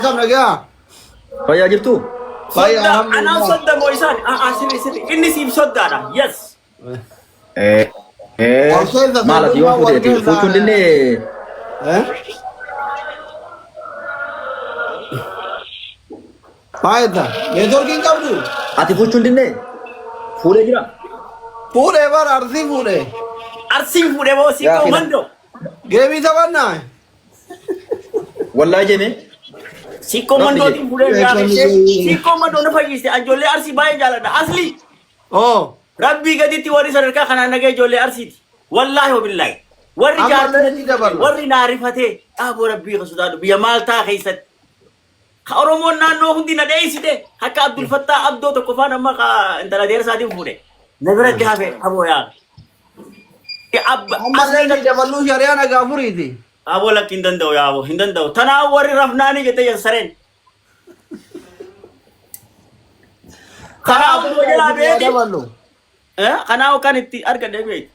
Akkam nagaa? Fayyaa jirtuu? Fayyaa Soddaa, anaan alhamdulillah. sodda moo isaan? Ah, ah, sirri, sirri. Inni siif soddaadha. Yes. Eh, eh, Wal keessa maal ati yoom soddummaa wal fuute ati? keessa. Fuuchuun dinnee Eh? Maayita, neetworkii hin qabdu? ati fuuchuun dinnee fuudhee jira? Fuudhee bara arsii fuudhee. Arsiin fuudhee moo Yaa siikoo fina. mandoo? Geemii taphannaa? Wallaahi jemee. Siikoo Rabbi mandootiin jedhe. fuudhee Beekamni gaafishee. Siikoo mandoo na fayyiste. Ijoollee arsii baay'ee jaaladha. Asli. Oo. Rabbii gaditti warri sadarkaa kanaan nagee ijoollee arsiiti. Wallaahi wabillaahi. Warri Amma jaartii illee natti ni fuudhe, daballa. warri naa rifatee dhaaboo rabbii ka sodaadhu biyya Maaltaa keessatti. Ka Oromoon naannoo hundi na dheessite akka Abdul Fattaa Abdoo tokko faan amma ka intala deersaatiin fuudhe. Na biratti hafe aboo yaa. Amma illee ni daballuu shari'aa nagaa furiiti. Aboo lakki hin danda'u yaa aboo hin danda'u. Tanaa warri rafnaanii jettee jedhan sareen. Karaa hunduma jalaa beeti. Daballu. Kanaa kan itti argadhe beeti.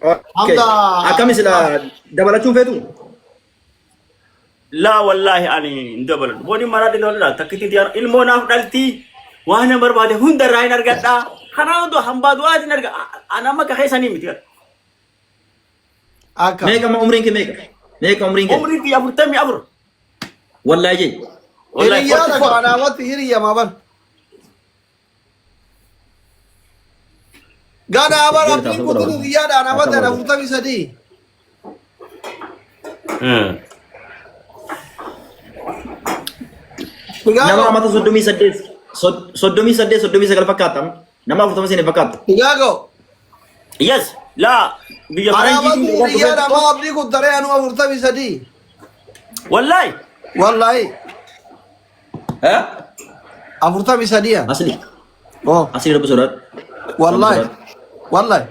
Okay. Hamza. Akkami sila dabalachuun feetu? Laa wallaahi ani hin dabaladhu. Booni maraa dhaloodha. Takkitti tiyaan ilmoo naaf dhaltii waan na barbaade hunda irraa hin argadha. Kanaa hunduu hambaa du'aatiin arga. Ani amma akka keessanii miti. Akka. Meeqa amma umriin kee meeqa? Meeqa umriin kee? Umriin kiyya 44. Wallaahi jee. Wallaahi Hiriyyaa 44. dhagaa naamatti hiriyyamaa ban. Ganaa bara abdiin kutuun hiriyyaadhaan amata 43. Nama amata 38 38 39 fakkaata. Nama 40 seenee fakkaata. Chicago. Yes. Laa biyya Anaamatti faranjiitiin hiriyyaadhaan amma abdii kuttaree anuu 43. Wallaahi. Wallaahi. Eh? 43 yaa. Asli. Oh. Asli rabbi sodaadhu. Wallaahi. Wallaahi.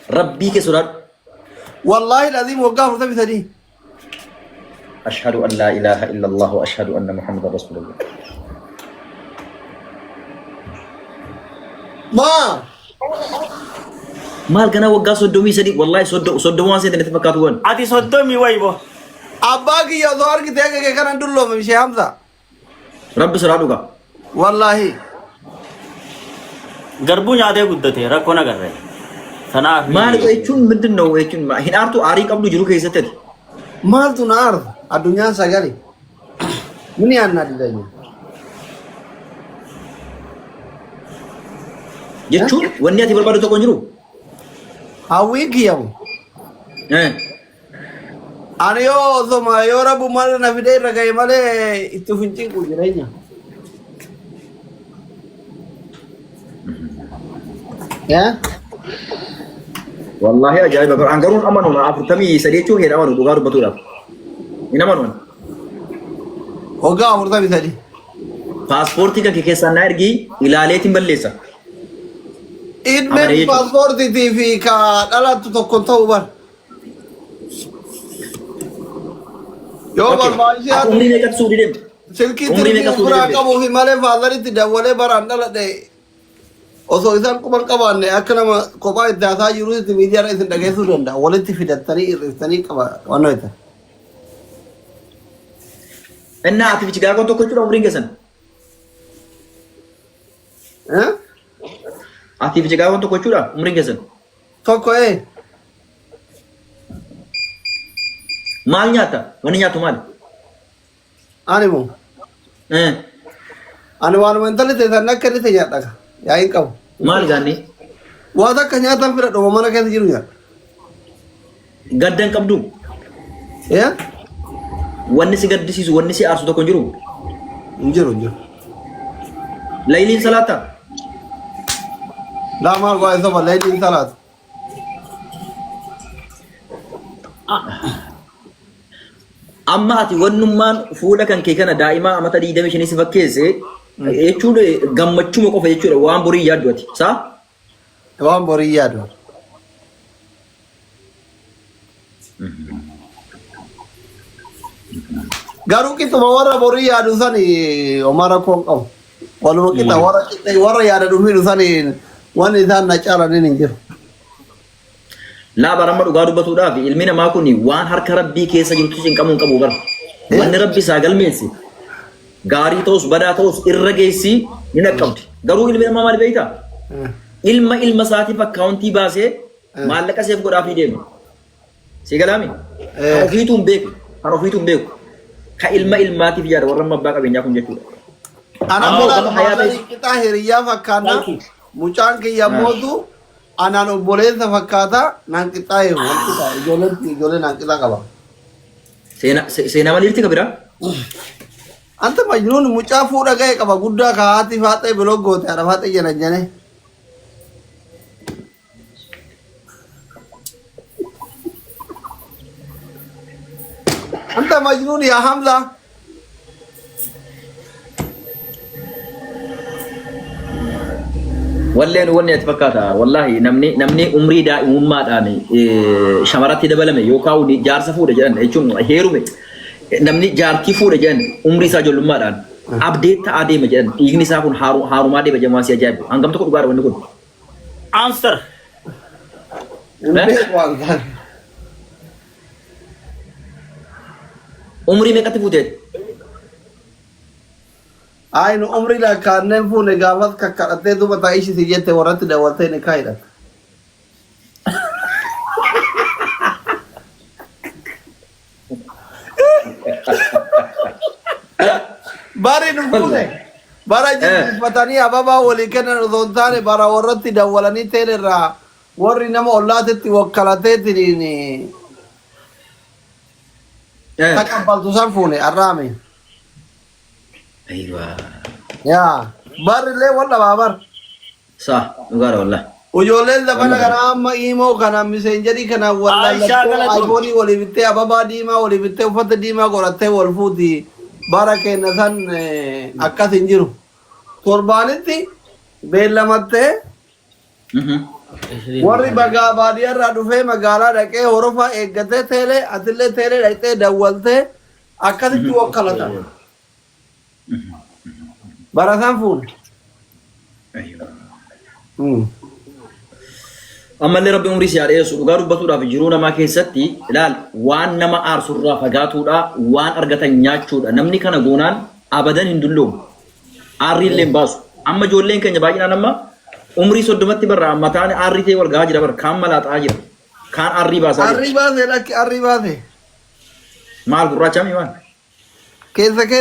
Rabbii kee sodaadhu. Wallaahi laziim waggaa 43. Ashhadu an laa ilaaha illallah wa ashhadu anna Muhammadan rasulullah. Maa. Maal ganaa waggaa 33 wallaahi 30 waan seente natti fakkaatu waan. Ati soddomii wayi boo. Abbaa kiyya osoo argite akka kee kanan dulloome ishee Hamza. Rabbi sodaadhu gaa. Wallaahi. Garbuu nyaatee guddate rakkoo nagarre. Kanaaf Maal jechuun ምንድን ነው jechuun hin aartu aarii qabdu jiru keessatti ati. Maaltu na aarsa? Addunyaan sagali. Mini yaannaa didanya. Jechuun wanni ati barbaadu tokko hin jiru. Hawwiin kiyyamu. Eh. Ani yoo osoma yoo rabbumaan na fidee irra ga'e malee itti of hin cinqu jireenya. Eh? Wallaahi ajaa'iba bara an garuu hin amanu na 43 jechuun hin amanu dhugaa dubbatuudhaaf. Hin amanu. ani. Waggaa 43. Paaspoortii kan kee keessaan naa ergii ilaaleetiin balleessa. Idmeen Amanee jechuudha. paaspoortiitii fi ka dhalattu tokko hin ta'u bara. Yoo Okay. barbaachisaa Ati umrii meeqatti suudii deemte? silkii Umrii tirkii meeqa suudii ofirraa deemte? qabuu fi malee faazaritti dawwalee baraan dhaladhe osoo isaan quban qabaanne akka nama kophaa itti haasaa jirutti miidiyaarra isin dhageessuu danda'a. Walitti fidattanii hir'iftanii qaba waan hojjetan. Innaa ati fi Chigaagoo tokko jechuudha umriin keessan. Eh? Ati fi Chigaagoon tokko jechuudha umriin keessan. Tokko ee. Maal nyaata? Wanni nyaatu maali? Ani moo. Eh, Ani waanuma intalli ta'e san akka inni ta'e nyaadha. Yaa hin qabu. Maal gaanni? Waa takka nyaatan fedha mana keessa jiru nyaadha. Gadda hin qabdu? Yaa? Wanni si gaddisiisu, wanni si aarsu tokko hin jiru? Hin jiru hin jiru. Layliin salaata? Laa maal waa isa layliin salaatu. Amma ati wannummaan fuula kan kee kana daa'imaa amata 25 si fakkeesse jechuun gammachuma qofa jechuudha waan borii yaaddu ati. Saa? Waan borii yaadu. Garuu qixxuma warra borii yaadu sani homaa rakkoo hin qabu. Waluma qixa warra qixxe warra yaada dhumiidhu sani wanni isaan na caalaniin hin jiru. Laa baramma dhugaa dubbatuudhaaf ilmi namaa kun waan harka rabbii keessa jirutti cinqamuu hin qabu bara. Wanni Rabbi isaa galmeesse gaarii ta'us badaa ta'us irra geessi ni dhaqqabdi. Garuu ilmi namaa maal beektaa? Ilma ilma isaatiif akkaawuntii baasee maallaqa seef godhaafii deema. Si galaami? Kan ofiituu hin beeku. Kan ofiituu hin beeku. Ka ilma ilmaatiif yaada warra amma abbaa qabeenyaa kun jechuudha. Ana Ammoo bolaan gama hayaa maallaqni ta'es. qixaa hiriyyaa fakkaanna. Thank you. Mucaan kiyya mootu anaan obboleessa fakkaata naan qixxaa'e wal qixa ijoolleen ijoollee naan qixa qaba. Seenaa maliirti ka biraa? Anta majnuun mucaa fuudha ga'e qaba guddaa ka haati faaxee biloo goote haadha faaxee jana jane. Anta majnuun yaa Hamza. Walleen wanni ati fakkaata wallahi namni umrii daa'imummaadhaan shamaratti dabalame yookaan jaarsa fuudhe jedhan jechuun heerume namni jaartii fuudhe jedhan umrii isaa ijoollummaadhaan abdeet ta'aa deema jedhan dhiigni isaa kun haarumaa deema jedhan waan si ajaa'ibu hangam tokko dhugaadha wanni kun. Answer. Hin beeku waan kana. Umrii meeqatti fuuteet? Ayi nu umrii lakkaanneen fuune gaafas kakkadhattee duuba taa'ii si jette warratti dawwaltee ni kaayidhatta. Bari nu fuune. Bara jilbifatanii ababaa walii kennan osoo hin taane bara warratti dawwalanii teelerraa warri nama ollaatitti wakkalateetiin taqabbaltu san fuune arraame. Aywa. Yaa barrillee wal dhabaa bar. Sa dhugaadha wallahi. Ijoolleen zabana kana amma iimoo kana miseenjarii kana Aishaa wallallattoo galatoom. ayfoonii walii bittee ababaa diimaa walii bittee uffata diimaa godhattee wal fuuti bara keenya san akkas hin jiru. Torbaanitti beellamattee warri bagaa baadiyyaarraa dhufee magaalaa dhaqee horofaa eeggatee teelee atillee teelee dhaqxee dawwaltee akkasitti wakkalatan. Bara isaan fuune. Ammallee Rabbi umrii si haa dheeressu. Dhugaa dubbatuudhaaf jiruu namaa keessatti ilaal waan nama aarsurraa fagaatuudha, waan argatan nyaachuudha. Namni kana goonaan abadan hin dulloomu. Aarrii illee hin baasu. Amma ijoolleen keenya baay'inaan amma umrii 30tti barra mataan aarrii ta'ee wal gahaa jira bara kaan malaaxaa jira. Kaan aarrii baasaa jira. Arrii baase lakki arrii baase. Maal gurraachaa mi maal? Keessa keessa.